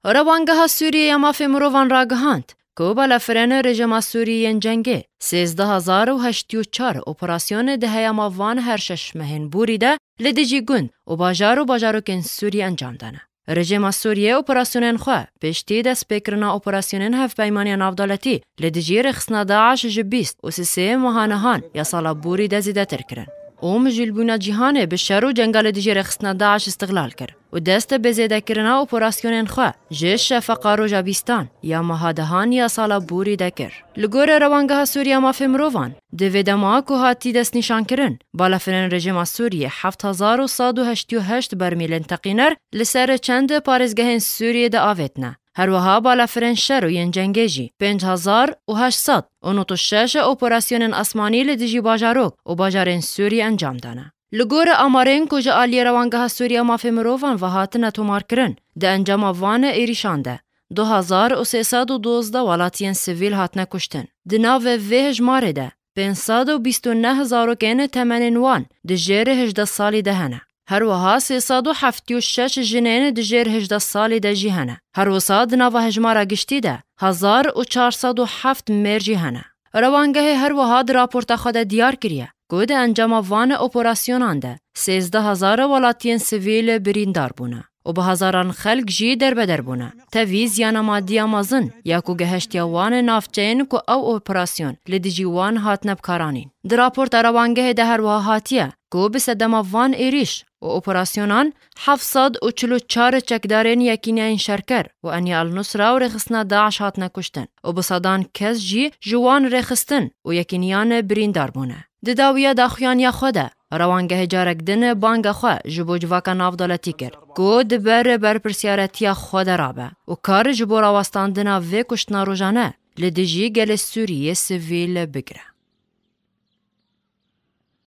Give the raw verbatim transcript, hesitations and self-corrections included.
Rewangeha Sûriyê ya Mafê Mirovan ragihand ku balafirên rejîma Sûrî yên cengê sêzdeh hezar û heştî û çar operasyonê di heyama van her şeş mehên borî de li dijî gund û bajar û bajarokên Sûrî encam dane. Rejîma Sûriyê operasyonên xwe piştî destpêkirina operasyonên Hevpeymaniya Navdewletî li dijî rêxistina DAIŞ ji bîst û sê mehanihan ya sala borî de zêdetir kirin û mijûlbûna cîhanê bi şer û cenga li dijî rêxistina DAIŞ îstixlal kir û dest bi zêdekirina operasyonên xwe ji şefeqa roja bîstan ya meha dehan ya sala borî de kir. Li gorî Rewangeha Sûrî ya Mafê Mirovan, di vê dema ku hatî destnîşankirin, balafirên rejîma Sûriyê heft hezar û sed û heştî û heşt bermîlên teqîner li ser çend parêzgehên Sûriyê diavêtine. Her wiha balafirên şer û yên cengê jî pênc hezar û heşt sed û nod û şeş operasyonên asmanî li dijî bajarok û bajarên Sûriyê encam dane. Li gorî amarên ku ji aliyê Rewangeha Sûrî ya Mafê Mirovan ve hatine tomarkirin, di encama van êrîşan de du hezar û sê sed û dozdeh welatiyên sivîl hatine kuştin. Di nav vê hejmarê de pênc sed û bîst û neh zarokên temenên wan di jêr hejdeh salî de hene. Her wiha sê sed û heftê û şeş jinên di jêr hejdeh salî de jî hene. Her wisa di nava hejmara giştî de hezar û çar sed û heft mêr jî hene. Rewangehê her wiha di raporta xwe de diyar kiriye ku di encama van operasyonan de sêzdeh hezar welatiyên sivîl birîndar bûne û bi hezaran xelk jî derbeder bûne. Tevî ziyana madî ya mezin ya ku gehiştiye wan navçeyên ku ew operasyon li dijî wan hatine bikaranîn. Di raporta rewangehê de her wiha hatiye ku bi sedema van êrîş û operasyonan heft sed û çil û çar çekdarên Yekîneyên Şerker û Eniya El Nusra û rêxistina DAIŞ hatine kuştin û bi sedan kes jî ji wan rêxistin û yekîniyan birîndar bûne. Di dawiya daxuyaniya xwe de, rewangehê carek din banga xwe ji bo civaka navdewletî kir ku di ber berpirsiyaretiya xwe de rabe û kar ji bo rawestandina vê kuştina rojane li dijî gelê Sûriyê sivîl bigire.